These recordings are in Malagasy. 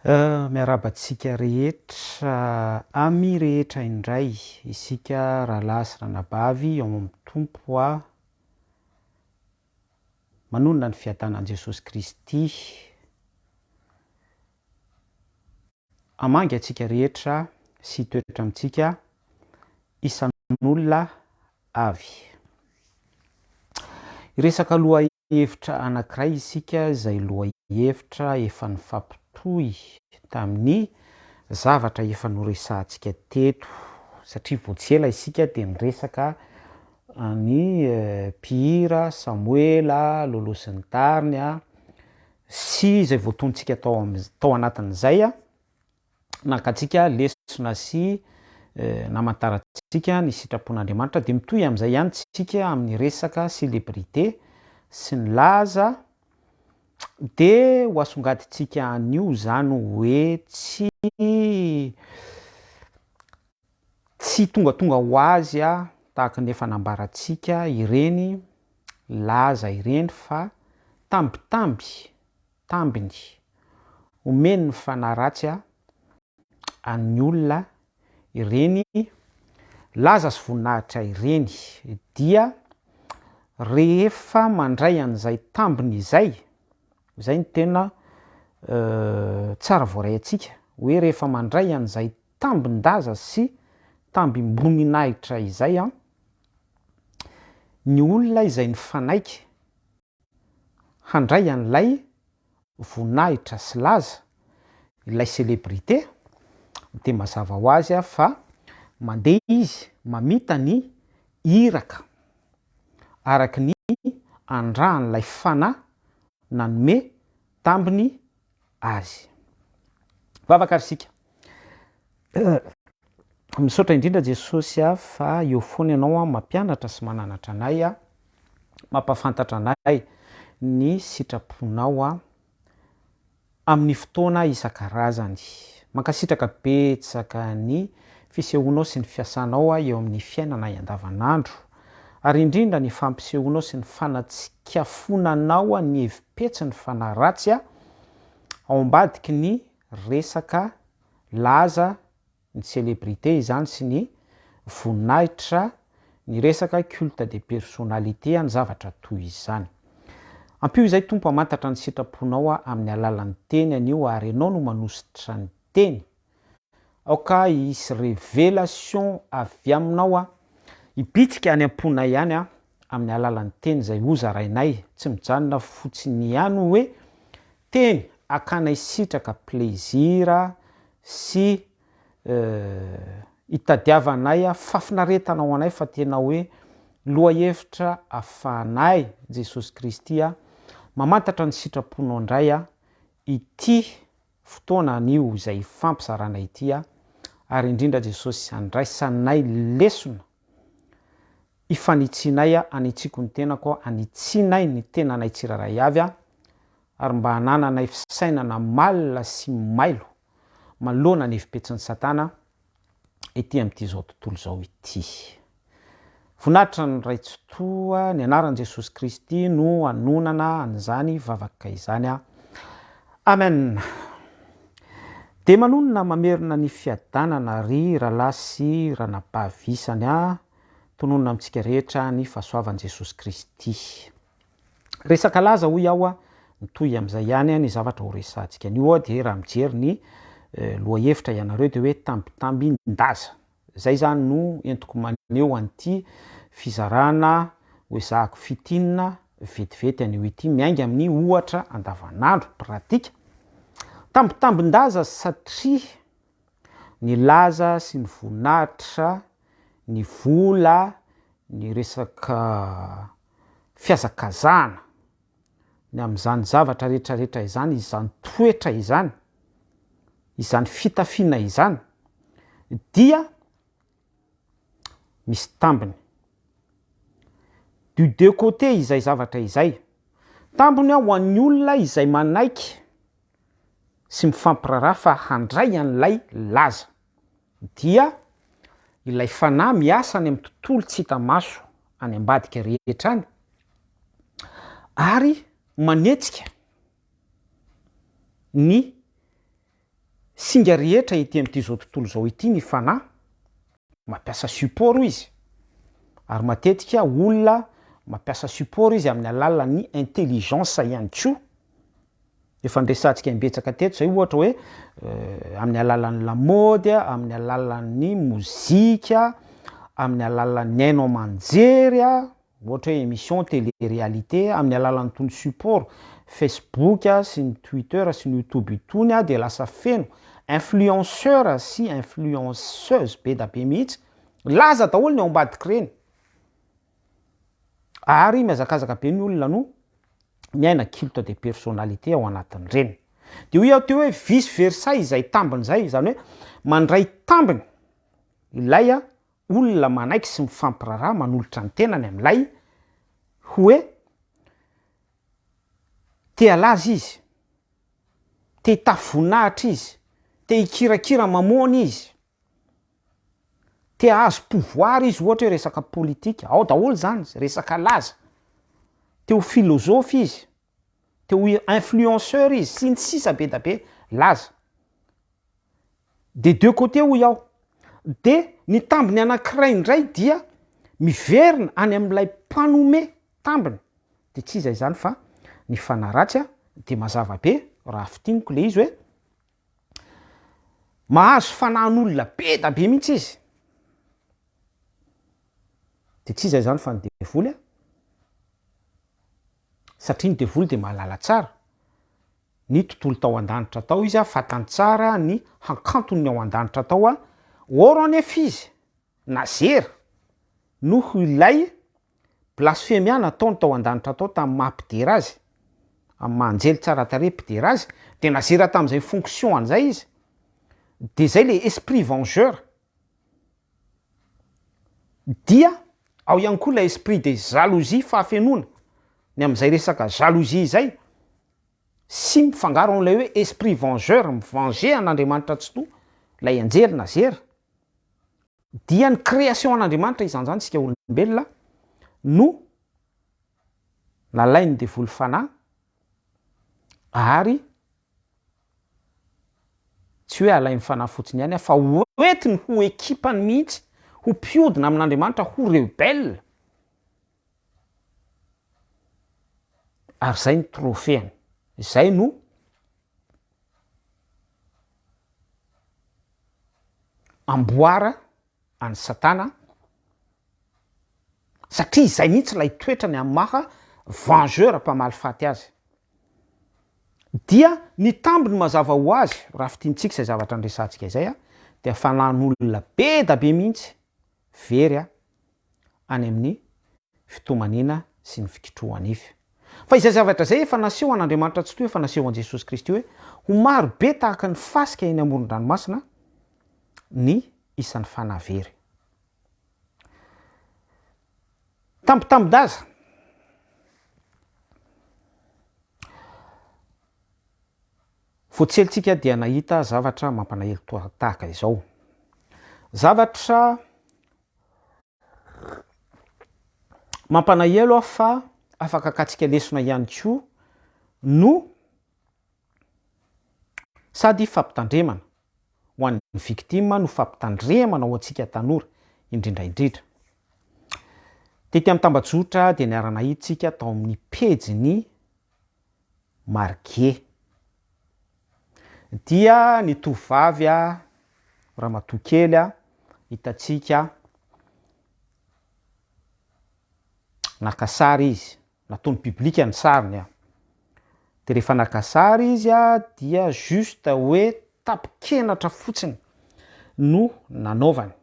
Miarahaba antsika rehetra, Amis rehetra indray isika rahalahy sy ranabavy ao amin'ny Tompo a! Manonona ny fiadanan'i Jesosy Kristy hamangy antsika rehetra sy hitoetra amintsika isan'olona avy. Hiresaka lohahevitra anankiray isika izay lohahevitra efa nifampitohy tamin'ny zavatra efa noresahantsika teto satria vao tsy ela isika dia niresaka an'i mpihira Samoela, Lolo sy ny tariny sy izay voatonontsika tao tao anatin'izay nakantsika lesona sy namantarantsika ny sitrapon'Andriamanitra dia mitohy amin'izay ihany tsika amin'ny resaka célébrité sy ny laza dia ho asongadintsika anio izany hoe tsy Tsy tongatonga ho azy tahaka ny efa nambarantsika ireny laza ireny fa tambitamby, tambiny, omen'ny fanahy ratsy an'ny olona ireny laza sy voninahitra ireny dia rehefa mandray an'izay tambiny izay, izay no tena tsara voaray antsika, hoe rehefa mandray an'izay tambin-daza sy tambim-boninahitra izay an, ny olona izay nifanaiky handray an'ilay voninahitra sy laza, ilay célébrité, dia mazava ho azy fa mandeha izy mamita ny iraka araka ny andrahan'ilay fanahy nanome tambiny azy. Vavaka ary isika. Misaotra indrindra Jesosy a fa eo foana ianao mampianatra sy mananatra anay a, mampahafantatra anay ny sitraponao a amin'ny fotoana isan-karazany. Mankasitraka betsaka ny fisehoanao sy ny fiasanao eo amin'ny fiainanay andavanandro, ary indrindra ny fampisehoanao sy ny fanatsikafonanao ny hevi-petsy ny fanahy ratsy ao ambadiky ny resaka laza, ny célébrité izany sy ny voninahitra, ny resaka culte de personnalité, ny zavatra toy izany. Ampio izay Tompo hamantatra ny sitraponao amin'ny alalan'ny teny anio ary Ianao no manositra ny teny. Aoka hisy révélation avy aminao a, hibitsika any am-ponay any a, amin'ny alalan'ny teny izay hozarainay, tsy mijanona fotsiny ihany hoe teny hakanay sitraka plaisir sy hitadiavanay fahafinaretana ho anay fa tena hoe lohahevitra afahanay Jesosy Kristy a, mamantatra ny sitraponao indray a, ity fotoana anio izay hifampizarana ity aho ary indrindra Jesosy handraisanay lesona hifanitsianay aho hanitsiako ny tenako aho hanitsianay ny tenanay tsirairay avy aho ary mba hanananay fisainana malina sy mailo manoloana ny hevi-petsin'i satana ety amin'ity izao tontolo izao ity. Voninahitra ny Ray Tsitoha, ny anaran'i Jesosy Kristy no anonana an'izany vavaka izany. Amen. Dia manonona mamerina ny fiadanana ry rahalahy sy ranabavy isany a, tononina amintsika rehetra ny fahasoavan'i Jesosy Kristy. Resaka laza hoy aho a, mitohy amin'izay ihany ny zavatra ho resahantsika anio dia raha mijery ny lohahevitra ianareo dia hoe tambitambin-daza. Izay izany no entiko maneho an'ity fizarana ho ezahako fitinina vetivety anio ity, miainga amin'ny ohatra andavanandro, pratika. Tambitambin-daza satria ny laza sy ny voninahitra, ny vola, ny resaka fihazakazahana, ny amin'izany zavatra rehetra rehetra izany, izany toetra izany, izany fitafiana izany dia misy tambiny. Du deux côtés izay zavatra izay. Tambiny ho an'ny olona izay manaiky sy mifampiraharaha fa handray an'ilay laza. Dia ilay fanahy miasa any amin'ny tontolo tsy hita maso any ambadika rehetra any ary manetsika ny. Singa rehetra ety amin'ity izao tontolo izao ity ny fanahy, mampiasa support izy, ary matetika olona mampiasa support izy amin'ny alalan'ny intelligence ihany koa, efa niresahantsika imbetsaka teto izay ohatra hoe amin'ny alalan'ny lamaody, amin'ny alalan'ny mozika, amin'ny alalan'ny haino aman-jery, Ohatra hoe émission télé réalité amin'ny alalan'itony support Facebook sy ny Twitter sy ny YouTube itony dia lasa feno influenceur sy influenceuse be da be mihitsy, laza daholo ny ao ambadik'ireny ary mihazakazaka be ny olona no miaina culte de personnalité ao anatin'ireny. Dia hoy aho teo hoe vice versa izay tambiny izay, izany hoe mandray tambiny ilay olona manaiky sy mifampiraharaha manolotra ny tenany amin'ilay hoe te halaza izy, te hitafy voninahitra izy, te hikirakira mamoana izy, te hahazo pouvoir izy ohatra hoe resaka politika, ao daholo izany, resaka laza, te ho philosophe izy, te ho influenceur izy, sy ny sisa be da be, laza. Des deux côtés hoy aho. De ny tambiny anankiray indray dia miverina any amin'ilay mpanome tambiny, de tsy iza izany fa ny fanahy ratsy a, de mazava be raha fintiniko le izy hoe mahazo fanahin'olona be da be mihitsy izy, de tsy iza izany fa ny devoly a, satria ny devoly de mahalala tsara ny tontolo tao an-danitra tao izy, fantany tsara ny hakanton'ny ao an-danitra tao, or anefa izy nazera noho ilay blasfemia nataony tao an-danitra tao tamin'ny maha mpidera azy, amin'ny maha anjely tsara tarehy mpidera azy, dia nazera tamin'izay fonction an'izay izy, dia izay le esprit vengeur, dia ao ihany koa ilay esprit de jalousie fahafenoana ny amin'izay resaka jalousie izay, sy mifangaro amin'ilay hoe esprit vengeur, mi-venger an'Andriamanitra Tsitoha, ilay anjely nazera, dia ny création an'Andriamanitra izany izany isika olombelona no nalain'ny devoly fanahy ary tsy hoe alainy fanahy fotsiny ihany fa hoentiny ho ekipany mihitsy, ho mpiodina amin'Andriamanitra, ho rebelle. Ary izay ny trophée-ny. Izay no amboara an'i Satana, satria izay mihitsy ilay toetrany amin'ny maha vengeur mpamaly faty azy. Dia ny tambiny mazava ho azy, raha fintintsika izay zavatra niresahantsika izay, dia fanahin'olona be da be mihitsy very any amin'ny fitomaniana sy ny fikitroha-nify. Fa izay zavatra izay efa naseho an'Andriamanitra Tsitoha, efa naseho an'i Jesosy Kristy hoe ho maro be tahaka ny fasika eny amoron-dranomasina ny isan'ny fanahy very. Tambitambi-daza. Vao tsy ela tsika dia nahita zavatra mampanahelo toa tahaka izao. Zavatra mampanahelo aho fa afaka akatsika lesona ihany koa no sady fampitandremana ho an'ny victime no fampitandremana ho antsika tanora indrindra indrindra. Tety amin'ny tambajotra dia niara-nahita tsika tao amin'ny pejin'ny Marguer. Dia ny tovovavy a, ramatoa kely a, hitantsika naka sary izy, nataony public ny sariny a. Dia rehefa naka sary izy a, dia juste hoe tapi-kenatra fotsiny no nanaovany.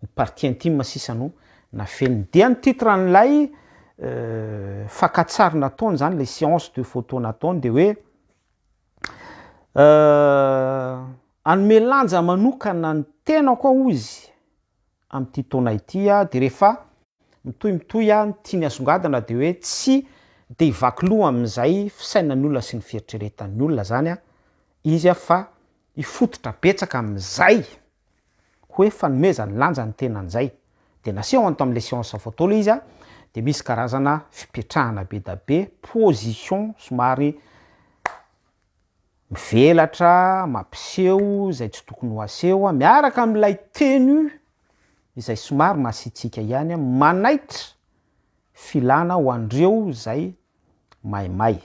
Ny partie intime sisa no nafeniny. Dia ny titre an'ilay fakan-tsary nataony zany, ilay séance de photo nataony dia hoe hanome lanja manokana ny tenako aho hoy izy amin'ity taona ity dia rehefa mitohy mitohy ny tiany asongadina dia hoe tsy dia hivaky loha amin'izay fisainan'ny olona sy ny fieritreretan'ny olona zany izy fa hifototra betsaka amin'izay hoe fanomezany lanja ny tenany zay de nasehony tao amle séance photo le izy a de misy karazana fipetrahana be da be position somary. Mivelatra, mampiseho izay tsy tokony ho aseho, miaraka amin'ilay tenue izay somary masiatsiaka ihany, manaitra filana ho an'ireo izay maimay.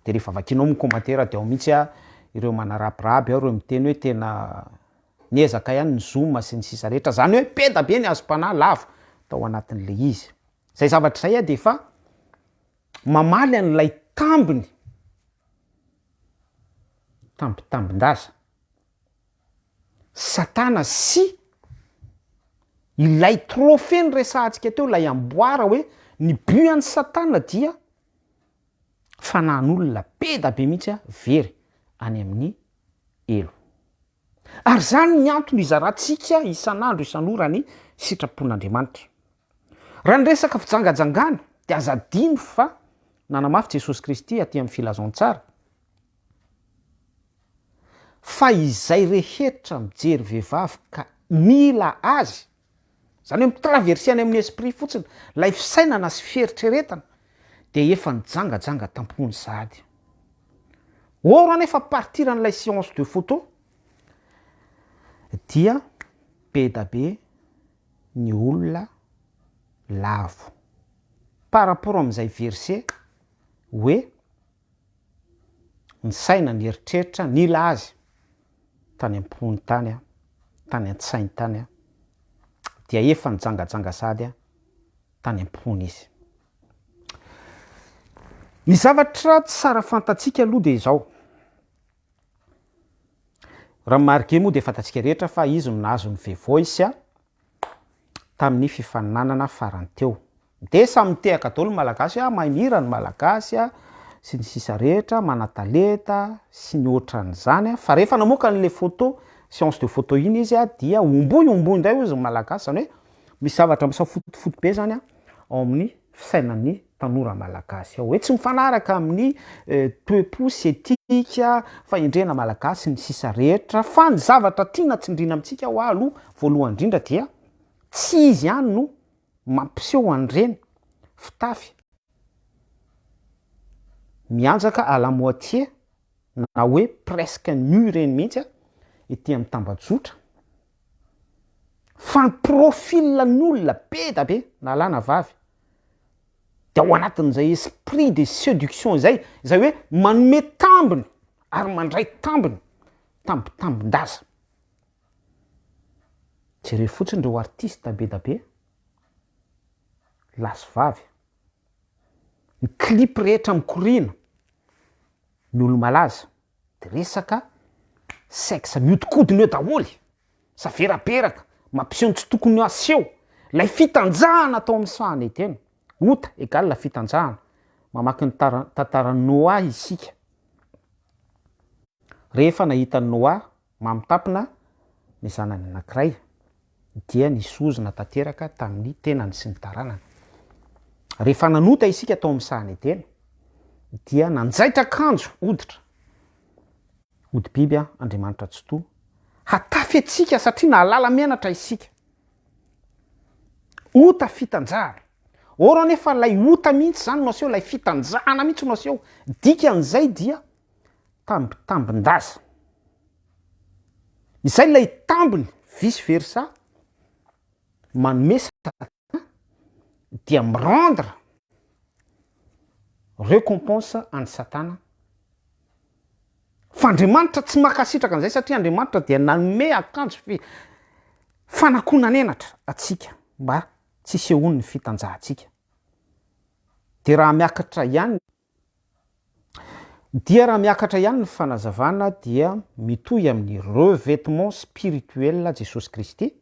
Dia rehefa vakianao ny commentaire dia ao mihitsy ireo manarabiraby ao, ireo miteny hoe tena niezaka ihany ny zoom sy ny sisa rehetra, izany hoe be da be ny azom-panahy lavo tao anatin'ilay izy. Izay zavatra izay dia efa mamaly an'ilay tambiny, tambitambin-daza, Satana sy ilay trophée niresahantsika teo, ilay amboara hoe ny but an'i Satana dia fanahin'olona be da be mihitsy very any amin'ny helo. Ary izany ny antony izarantsika isan'andro isan'ora ny sitrapon'Andriamanitra. Raha ny resaka fijangajangana dia aza adino fa nanamafy Jesosy Kristy aty amin'ny filazantsara fa izay rehetra mijery vehivavy ka mila azy, izany hoe mi-traverser any amin'ny esprit fotsiny ilay fisainana sy fieritreretana dia efa nijangajanga tam-pony sahady. Or anefa à partir an'ilay séance de photo dia be da be ny olona lavo par rapport amin'izay verset hoe ny saina, ny eritreritra nila azy tany am-pony tany, tany an-tsainy tany dia efa nijangajanga sahady tany am-pony izy. Ny zavatra tsara fantatsika aloha dia izao, Raha Marge moa dia fantatsika rehetra fa izy no nahazo ny The Voice tamin'ny fifaninanana farany teo. Dia samy mitehaka daholo ny Malagasy hoe ah mahay mihira ny Malagasy ah, sy ny sisa rehetra, manan-talenta sy ny ohatran'izany fa rehefa namoaka an'ilay photo, séance de photo iny izy dia homboy homboy indray hozy ny Malagasy, izany hoe misy zavatra misafotofoto be zany ao amin'ny fisainan'ny tanora malagasy ao, hoe tsy mifanaraka amin'ny toe-po sy etika, fahendrena malagasy sy ny sisa rehetra, fa ny zavatra tiana tsindriana amintsika hoa aloha voalohany indrindra dia tsy izy ihany no mampiseho an'ireny fitafy mianjaka à la moitié na hoe presque nu ireny mihitsy ety amin'ny tambajotra, fa ny profil ny olona be da be na lahy na vavy de ao anatin'izay esprit de seduction izay, izay hoe manome tambiny ary mandray tambiny, tambitambin-daza. Jereo fotsiny ireo artiste be da be, lahy sy vavy, ny clip rehetra mikoriana, ny olo-malaza. de resaka sexe miodikodina eo daholo, saveraberaka, mampiseho ny tsy tokony aseho, lay fitanjahana atao amin'ny sahan'i Edena, ota égale fitanjahana, mamaky ny tara- tantaran'i Noa isika, rehefa nahita an'i Noa mamitapina ny zanany anankiray dia nisy ozona tanteraka tamin'ny tenany sy ny taranany. Rehefa nanota isika tao amin'ny sahan'i Edena, dia nanjaitra akanjo hoditra, hodi-biby Andriamanitra Tsitoha, hatafy antsika satria nahalala menatra isika. Ota fitanjahana. Or anefa ilay ota mihitsy izany no aseho, ilay fitanjahana mihitsy no aseho. Dikan'izay dia tambitambin-daza. Izay ilay tambiny vice versa manome satana dia mi-rendre recompense an'i satana fa Andriamanitra tsy mankasitraka an'izay satria Andriamanitra dia nanome akanjo fi- fanakonan'henatra antsika mba tsy hisehoan'ny fitanjahantsika. Dia raha miakatra ihany Dia raha miakatra ihany ny fanazavana dia mitohy amin'ny revêtement spirituel Jesosy Kristy,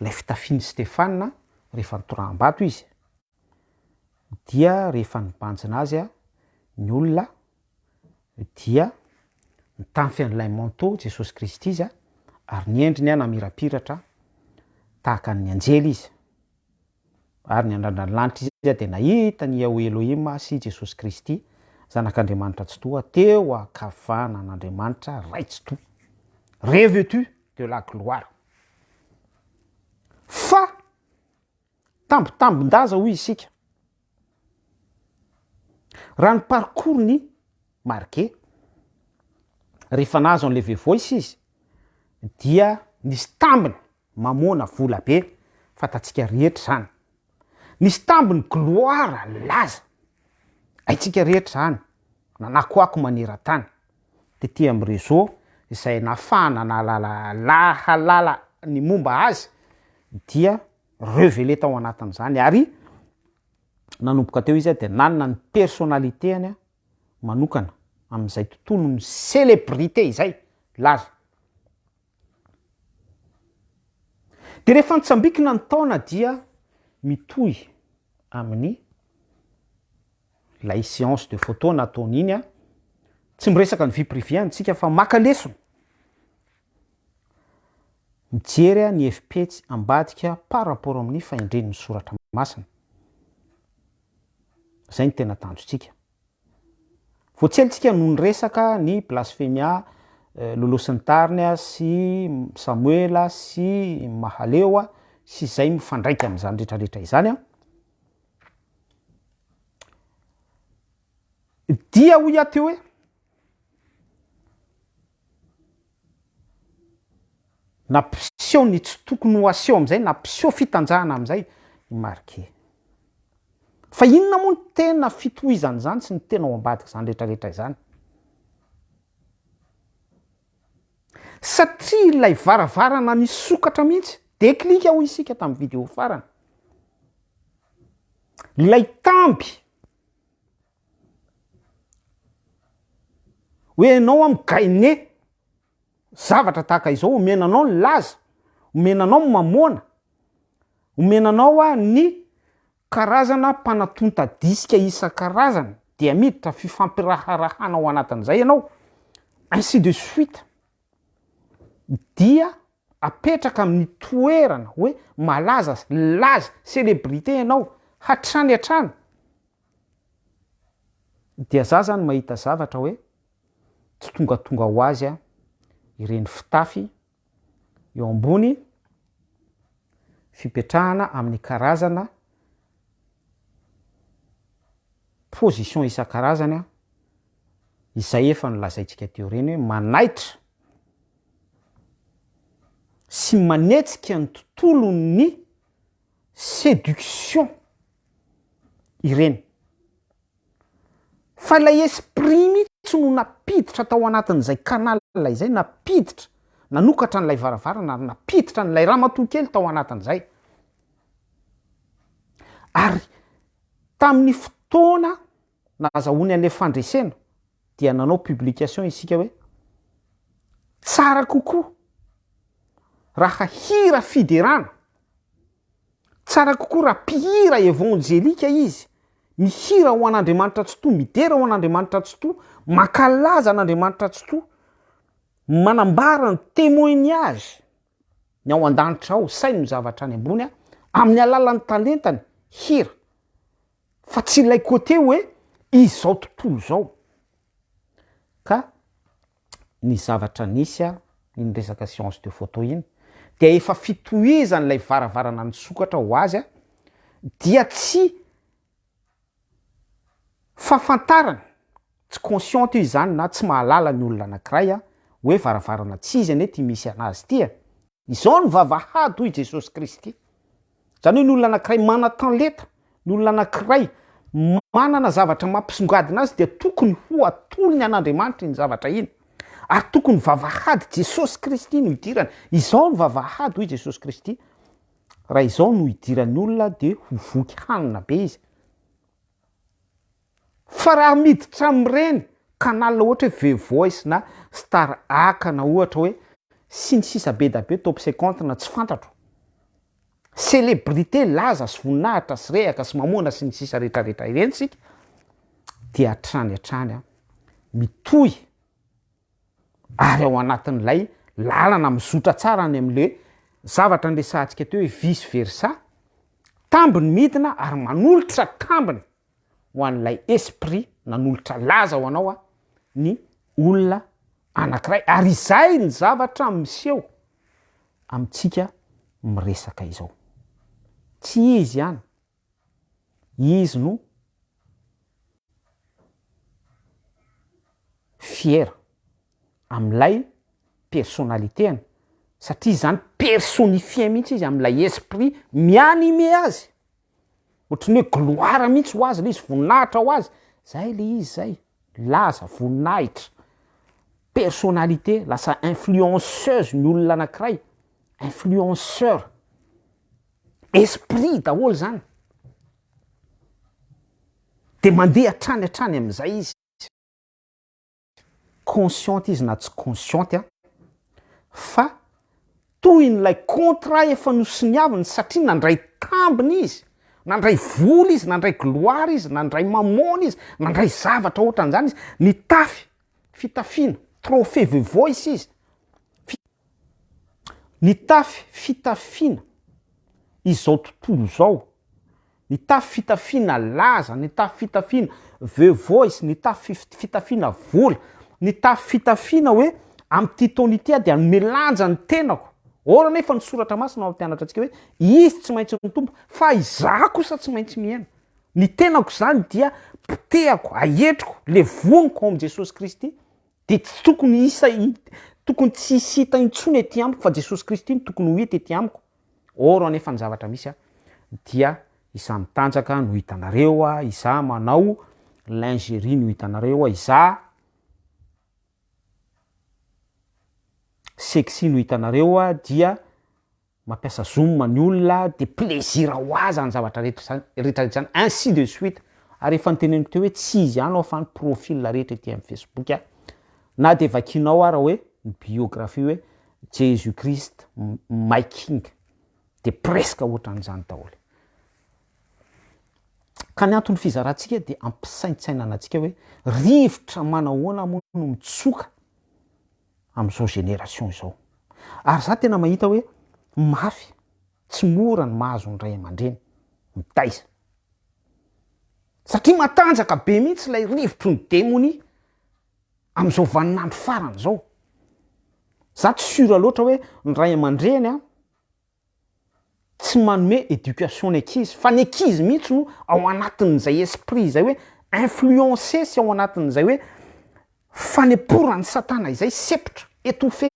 ilay fitafian'i Stefana rehefa nitoraham-bato izy, dia rehefa nibanjina azy ny olona dia nitafy an'ilay manteau Jesosy Kristy izy ary ny endriny namirapiratra tahaka ny anjely izy. Ary niandrandra ny lanitra izy dia nahita an'i Yahweh Elohim sy Jesosy Kristy, Zanak'Andriamanitra Tsitoha, teo ankavanan'Andriamanitra Ray Tsitoha, revêtu de la gloire. Fa tambitambin-daza hoy isika. Raha ny parcours-n'i Marge, rehefa nahazo an'ilay The Voice izy dia nisy tambiny mamoana vola be, fantatsika rehetra izany. Nisy tambiny gloire, laza, haintsika rehetra izany, nanakoako maneran-tany, tety amin'ny réseau izay nahafahana nahalala nahalala ny momba azy dia reveler tao anatin'izany ary nanomboka teo izy dia nanana ny personnalité-ny manokana amin'izay tontolon'ny célébrité izay, laza. Dia rehefa nitsambikina ny taona dia mitohy amin'ny ilay séance de photo nataony iny an, tsy miresaka ny vie privée antsika fa maka lesona, mijery ny hevi-petsy ambadika par rapport amin'ny fahendren'ny soratra masina, zay no tena tanjontsika. Vao tsy ela tsika no niresaka ny blasfemia Lolo sy ny tariny sy Samoela sy Mahaleo sy izay mifandraika amin'izany rehetra rehetra izany. Dia hoy aho teo hoe Nampiseho ny tsy tokony ho aseho amin'izay, nampiseho fitanjahana amin'izay i Marquet. Fa inona moa no tena fitohizan'izany sy ny tena ao ambadik'izany rehetrarehetra izany? Satria ilay varavarana nisokatra mihitsy, déclic hoy isika tamin'ny vidéo farany, ilay tamby hoe ianao a mi-gainer zavatra tahaka izao, omena anao ny laza, omena anao ny mamoana, omena anao a ny karazana mpanatonta disque isan-karazany dia miditra fifampiraharahana ao anatin'izay ianao, ainsi de suite, dia apetraka amin'ny toerana hoe malaza, laza, célébrité ianao hatrany hatrany, dia za zany mahita zavatra hoe tsy tongatonga ho azy ireny fitafy eo ambony fipetrahana amin'ny karazana position isan-karazany izay efa nolazaintsika teo ireny hoe manaitra sy manetsika ny tontolon'ny séduction ireny. Fa ilay esprit mihitsy no nampiditra tao anatin'izay canal izay, nampiditra, nanokatra an'ilay varavarana ary nampiditra an'ilay ramatoa kely tao anatin'izay. Ary tamin'ny fotoana nahazahoany an'ilay fandresena dia nanao publication isika hoe tsara kokoa raha hira fiderana Tsara kokoa raha mpihira evanjelika izy, mihira ho an'Andriamanitra Tsitoha, midera ho an'Andriamanitra Tsitoha, mankalaza an'Andriamanitra Tsitoha, manambara ny témoignage ny ao an-danitra ao, saino ny zavatra any ambony amin'ny alalan'ny talentany, hira, fa tsy ilay côté hoe izao tontolo izao. Ka ny zavatra nisy iny resaka séance de photo iny dia efa fitohizan'ilay varavarana nisokatra ho azy dia tsy fahafantarana, tsy consciente izy izany na tsy mahalala ny olona anankiray hoe varavarana tsy izy anie ity misy anazy ity e! Izao ny vavahady hoy Jesosy Kristy. Izany hoe ny olona anankiray manan-talenta, ny olona anankiray manana zavatra mampisongadina azy dia tokony ho atolony an'Andriamanitra iny zavatra iny. Ary tokony vavahady Jesosy Kristy no idirany. Izao ny vavahady hoy Jesosy Kristy, raha izao no idiran'ny olona dia ho voky hanina be izy. Fa raha miditra amin'ireny canal ohatra hoe The Voice na Star Aka na ohatra hoe sy ny sisa be da be top 50 na tsy fantatro. Célébrité, laza sy voninahitra sy rehaka sy mamoana sy ny sisa rehetra rehetra ireny isika dia hatrany hatrany mitohy ary ao anatin'ilay lalana mizotra tsara any amin'le zavatra niresahantsika teo hoe vice versa, tambiny midina ary manolotra tambiny. ho an'ilay esprit nanolotra laza ho anao ny olona anankiray ary izay ny zavatra miseho amintsika miresaka izao. Tsy izy ihany, izy no fier amin'ilay personnalité-ny satria izany personnifier mihitsy izy amin'ilay esprit mi-animer azy. Ohatran'ny hoe gloire mihitsy ho azy le izy, voninahitra ho azy, zay le izy zay, laza, voninahitra, personnalité, lasa influenceuse ny olona anakiray, influenceur, esprit daholo zany, de mandeha hatrany hatrany am'zay izy. Consciente izy na tsy consciente an, fa tohin'ilay contrat efa nosoniaviny satria nandray tambiny izy, nandray vola izy, nandray gloire izy, nandray mamôna izy, nandray zavatra ohatran'izany izy, nitafy fitafiana trophée the voice izy, nitafy fitafiana izao tontolo izao. Nitafy fitafiana laza, nitafy fitafiana The Voice, nitafy fitafiana vola, nitafy fitafiana hoe amin'ity taona ity aho dia hanome lanja ny tenako. Or anefa ny soratra masina mampianatra antsika hoe izy tsy maintsy mitombo fa izaho kosa tsy maintsy mihena. Ny tenako izany dia potehako, ahetriko, levoniko ao amin'i Jesosy Kristy. Dia tsy tokony hisa, tokony tsy hisy hita intsony ety amiko fa Jesosy Kristy no tokony ho hita ety amiko. Or anefa ny zavatra misy a, dia izaho mitanjaka no hitanareo a, izaho manao lingerie no hitanareo a, izaho sexy no hitanareo a, dia mampiasa zoom ny olona de plaisir ho azy zany zavatra rehetra zany rehetra rehetra zany ainsi de suite ary efa noteneniko teo hoe tsy izy ihany aho fa ny profil rehetra ety amin'ny facebook a na de vakianao ara hoe ny biographie hoe Jesus Christ my king de presque ohatran'izany daholo ka ny anton'ny fizarantsika de ampisaintsainana antsika hoe rivotra manahoana moa no mitsoka amin'izao génération izao. Ary za tena mahita hoe mafy, tsy mora ny mahazo ny ray aman-dreny mitaiza. Satria matanjaka be mihitsy ilay rivotry ny demonia amin'izao vaninandro farany izao. Za tsy sûr loatra hoe ny ray aman-dreny an, tsy manome éducation ny ankizy fa ny ankizy mihitsy no ao anatin'izay esprit izay hoe influencé sy ao anatin'izay hoe faneporan'i satana izay sepotra, étouffé.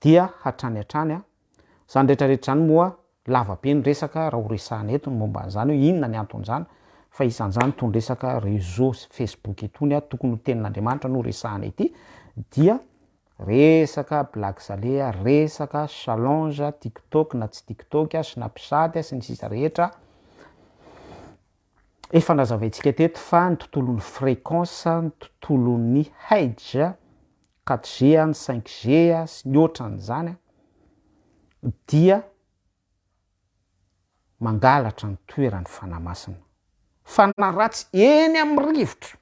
Dia hatrany hatrany an, izany rehetra rehetra izany moa Lava be ny resaka raha ho resahana eto ny momba an'izany hoe inona ny anton'izany fa isan'izany itony resaka réseau sy facebook itony a, tokony ho tenin'Andriamanitra no resahana ety dia resaka blague salé, resaka challenge tiktok na tsy tiktok, snapchat sy ny sisa rehetra. Efa nazavaintsika teto fa ny tontolon'ny fréquence, ny tontolon'ny hedge, 4G, ny 5G sy ny ohatran'izany dia mangalatra ny toeran'ny Fanahy Masina. Fanahy ratsy eny amin'ny rivotra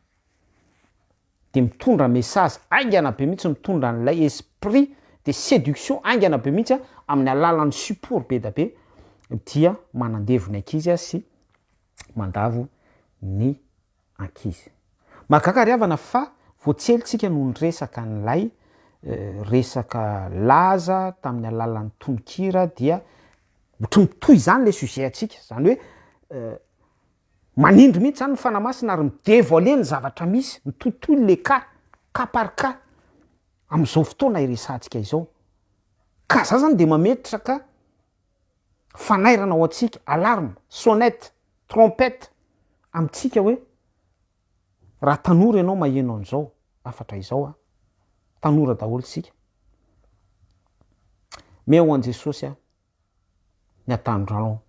dia mitondra message haingana be mihitsy, mitondra an'ilay esprit de séduction haingana be mihitsy amin'ny alalan'ny support be da be dia manandevo ny ankizy sy mandavo ny ankizy. Mahagaga ry havana fa vao tsy ela tsika no niresaka an'ilay resaka laza tamin'ny alalan'ny tononkira dia ohatry ny mitohy izany ilay sujet antsika, izany hoe manindry mihitsy izany ny Fanahy Masina ary mi-devoiler ny zavatra misy, mitohitohy le cas, cas par cas amin'izao fotoana iresahantsika izao. Ka za zany dia mametraka fanairana ho antsika, alarme, sonnette, trompette amintsika hoe raha tanora ianao maheno an'izao hafatra izao a, tanora daholo isika, meo an'i Jesosy aho ny hatanoranao.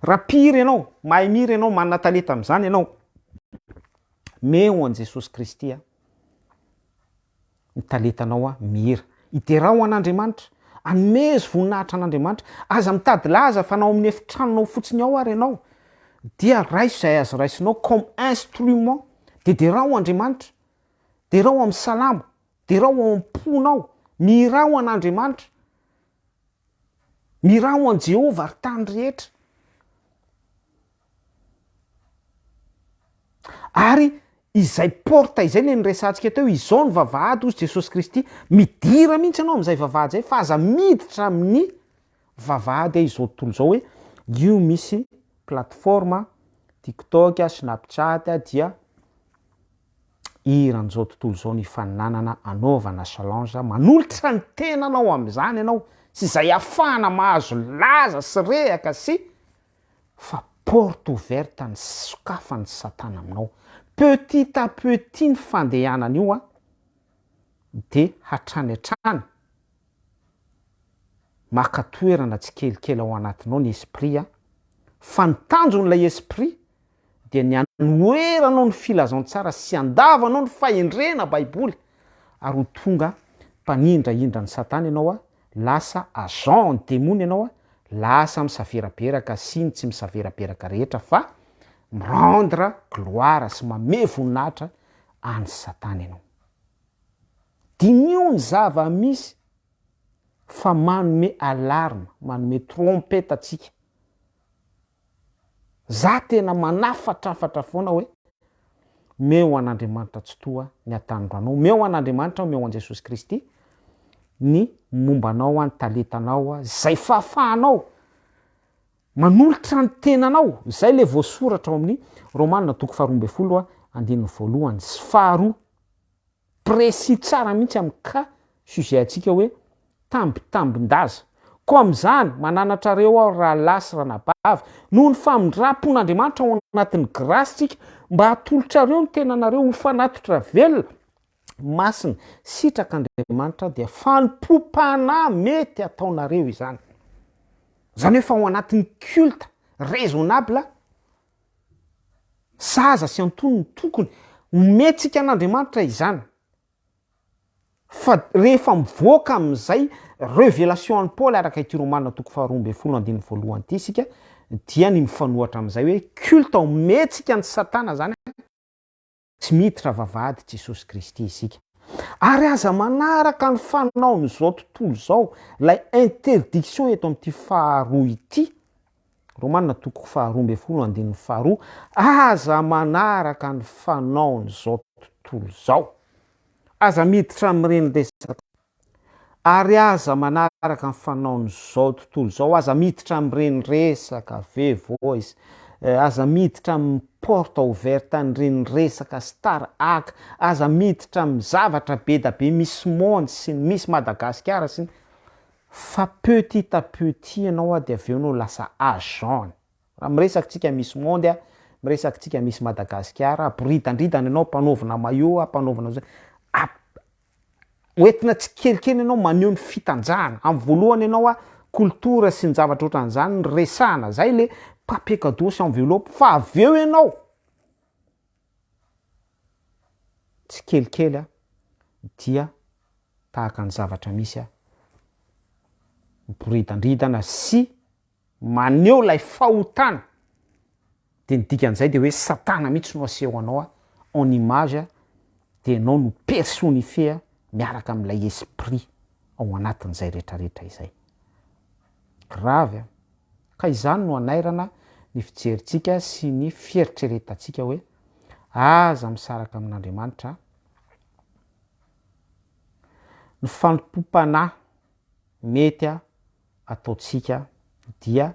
Raha mpihira ianao, mahay mihira ianao, manana talenta amin'izany ianao, meo an'i Jesosy Kristy aho. ny talentanao aho mihira. Hiderao an'Andriamanitra. Anomezo voninahitra an'Andriamanitra. Aza mitady laza fa na ao amin'ny efitranonao fotsiny ao ary ianao dia raiso izay azo raisinao comme instrument dia derao Andriamanitra. Derao amin'ny salamo, derao ao am-ponao, mihirao an'Andriamanitra. Mihirao an'i Jehovah ry tany rehetra. Ary izay porte izay le niresahantsika teo, izao ny vavahady hozy Jesosy Kristy, midira mihitsy ianao amin'izay vavahady izay fa aza miditra amin'ny vavahady izao tontolo izao hoe io misy plateforme. TikTok, Snapchat dia hiran'izao tontolo izao ny hifaninanana anaovana challenge, manolotra ny tenanao amin'izany ianao sy izay ahafahana mahazo laza sy rehaka sy fa porte ouverte ny sokafan'i satana aminao, petit à petit ny fandehanana io an, de hatrany hatrany maka toerana tsikelikely ao anatinao ny esprit an, fa ny tanjon'ilay esprit dia ny hanoheranao ny filazantsara sy handavanao ny fahendrena baiboly ary ho tonga mpanindrahindra an'i satana ianao a, lasa agent ny demony ianao a, lasa misaveraberaka sy ny tsy misaveraberaka rehetra fa mi-rendre gloire sy mamehy voninahitra an'i satana ianao. Diniho ny zava-misy fa manome alarme, manome trompette antsika. Za tena manafatrafatra foana hoe omeo an'Andriamanitra Tsitoha ny hatanoranao, omeo an'Andriamanitra, omeo an'i Jesosy Kristy ny momba anao, ny talentanao, izay fahafahanao manolotra ny tenanao, izay le voasoratra ao amin'ny Romana toko faharoa ambinifolo andininy voalohany sy faharoa. Précis tsara mihitsy amin'ny cas sujet antsika hoe tambitambin-daza. Koa amin'izany, mananatra areo aho ry rahalahy sy ranabavy, noho ny famindram-pon'Andriamanitra ao anatin'ny grace-tsika, mba hatolotrareo ny tenanareo ho fanatitra velona, masina, sitrak'Andriamanitra, dia fanompoam-panahy mety hataonareo izany. Izany hoe efa ao anatin'ny culte raisonnable Sahaza sy antonony tokony omentsika an'Andriamanitra izany. Fa rehefa mivoaka amin'izay revelation an'i Paoly araka ity Romana toko faharoa ambinifolo andininy voalohany ity isika dia ny mifanohatra amin'izay hoe culte omentsika an'i Satana izany, tsy miditra vavahady Jesosy Kristy isika. Ary aza manaraka ny fanaon'izao tontolo izao, ilay interdiction eto amin'ity faharoa ity, Romana toko faharoa ambinifolo andininy faharoa, aza manaraka ny fanaon'izao tontolo izao. Aza miditra amin'ireny resaka Ary aza manaraka ny fanaon'izao tontolo izao, aza miditra amin'ireny resaka V-voice, aza miditra amin'ny porte ouverte an'ireny resaka star ak, aza miditra amin'ny zavatra be da be misy monde sy ny misy Madagasikara sy ny, fa petit à petit ianao dia avy eo ianao lasa agent-ny. Raha miresaka tsika misy monde, miresaka tsika misy Madagasikara, aboridandridana ianao, ampanaovina maillot, ampanaovina zao, Hoentina tsikelikely ianao maneho ny fitanjahana. Amin'ny voalohany ianao a, kolotora sy ny zavatra ohatran'izany no resahana, zay le papier cadeau sy enveloppe, fa avy eo ianao tsikelikely a dia tahaka ny zavatra misy a, miboridandridana sy maneho ilay fahotana, de ny dikan'izay de hoe satana mihitsy no aseho anao en image de ianao no personnifier miaraka amin'ilay esprit ao anatin'izay retraretra izay. Grave an! Ka izany no anairana ny fijerintsika sy ny fieritreretantsika hoe aza misaraka amin'Andriamanitra, ny fanompoam-panahy mety ataontsika dia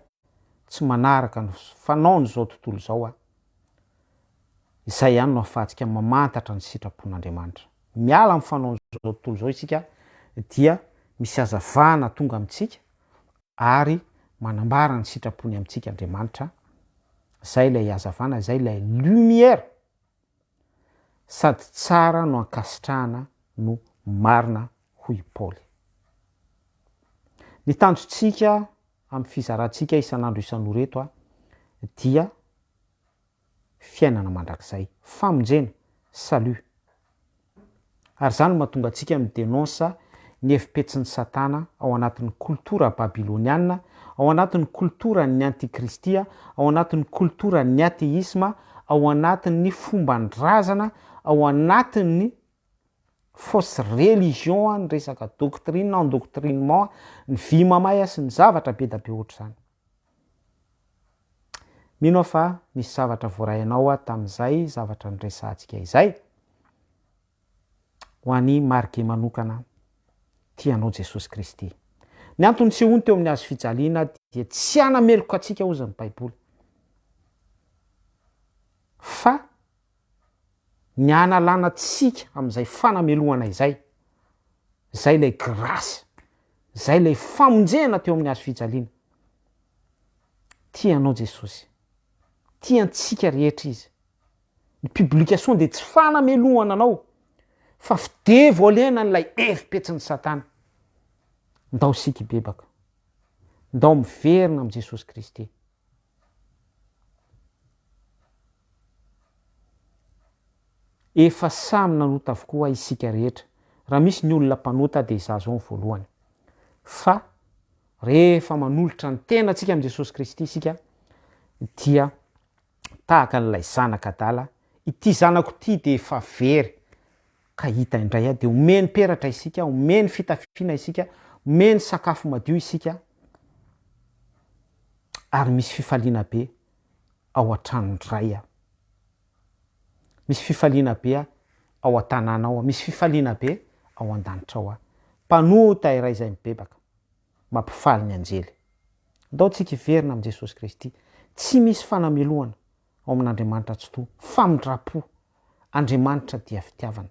tsy manaraka ny fanaon'izao tontolo izao a, izay ihany no ahafahantsika mamantatra ny sitrapon'Andriamanitra. Miala amin'ny fanaon'izao tontolo izao isika dia misy hazavana tonga amintsika ary manambara ny sitrapony amintsika Andriamanitra, izay ilay hazavana, izay ilay lumière sady tsara no ankasitrahana no marina hoy i Paoly. Ny tanjontsika amin'ny fizarantsika isan'andro isan'ora eto dia fiainana mandrakizay, famonjena, salut. Ary izany no mahatonga antsika mi-denonce ny hevi-petsin'i Satana ao anatin'ny koltora babyloniana, ao anatin'ny koltoran'ny antikristy, ao anatin'ny koltoran'ny atheisma, ao anatin'ny fomban-drazana, ao anatin'ny fausse religion, ny resaka doctrine, endoctrinement, ny vy mamay sy ny zavatra be da be ohatr'izany. Mino aho fa nisy zavatra voaray anao aho tamin'izay zavatra niresahantsika izay. Ho an'i Marge manokana, tia anao Jesosy Kristy. Ny antony nisehoany teo amin'ny hazo fijaliana dia tsy hanameloka antsika hozy ny Baiboly. Fa ny hanalana antsika amin'izay fanamelohana izay, izay ilay grâce, izay ilay famonjena teo amin'ny hazo fijaliana. Tia anao Jesosy. Tia antsika rehetra Izy. Ny publication dia tsy fanamelohana anao fa fidevoalena an'ilay hevi-petsin'i Satana. Ndao isika hibebaka. Ndao miverina amin'i Jesosy Kristy. Efa samy nanota avokoa isika rehetra. Raha misy ny olona mpanota dia izaho izao no voalohany. Fa rehefa manolotra ny tenantsika amin'i Jesosy Kristy isika dia tahaka an'ilay zanaka adala, ity zanako ity dia efa very ka hita indray dia omeny peratra isika, omeny fitafiana isika, omeny sakafo madio isika ary misy fifaliana be ao an-tranon-dRay. Misy fifaliana be ao an-tanàna ao, misy fifaliana be ao an-danitra ao. Mpanota iray izay mibebaka, mampifaly ny anjely. Ndao tsika hiverina amin'i Jesosy Kristy. Tsy misy fanamelohana ao amin'Andriamanitra Tsitoha. Famindram-po. Andriamanitra dia fitiavana.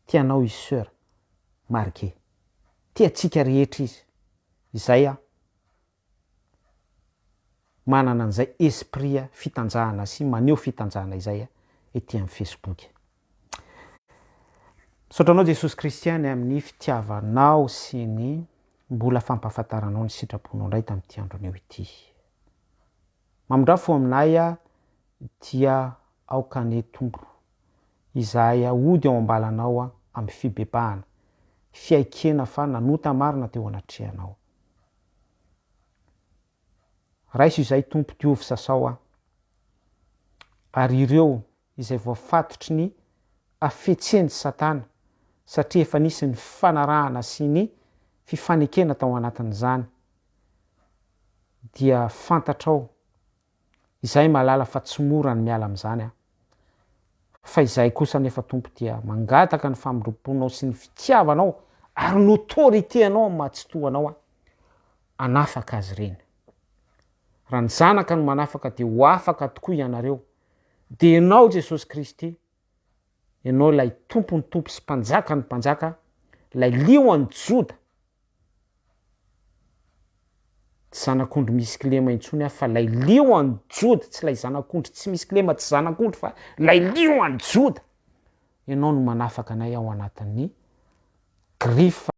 Tia anao Izy Soeur Marguet. Tia antsika rehetra Izy. Izay aho manana an'izay esprit fitanjahana sy maneho fitanjahana izay ety amin'ny Facebook. Misaotra anao Jesosy Kristy any amin'ny fitiavanao sy ny mbola fampahafantaranao ny sitraponao indray tamin'ity andro anio ity. Mamindrà fo aminay dia aoka anie Tompo izahay hody ao am-balanao amin'ny fibebahana, fiaikena fa nanota marina teo anatrehanao. Raiso izay Tompo diovy sasao aho. Ary ireo izay voafatotry ny hafetsen'i Satana satria efa nisy ny fifanarahana sy ny fifanekena tao anatin'izany dia fantatrao izahay mahalala fa tsy mora ny miala amin'izany an! Fa izahay kosa anefa Tompo dia mangataka ny famindrom-ponao sy ny fitiavanao ary ny autorité anao amin'ny maha tsitoha anao an! hanafaka azy ireny. Raha ny Zanaka no manafaka dia ho afaka tokoa ianareo. Dia Ianao Jesosy Kristy, Ianao ilay Tompon'ny tompo sy Mpanjakan'ny mpanjaka, ilay Lion'i Joda. Tsy zanak'ondry misy kilema intsony aho fa ilay Lion'i Joda, tsy ilay zanak'ondry tsy misy kilema, tsy zanak'ondry fa ilay Lion'i Joda. Ianao no manafaka anay ao anatin'ny griffe.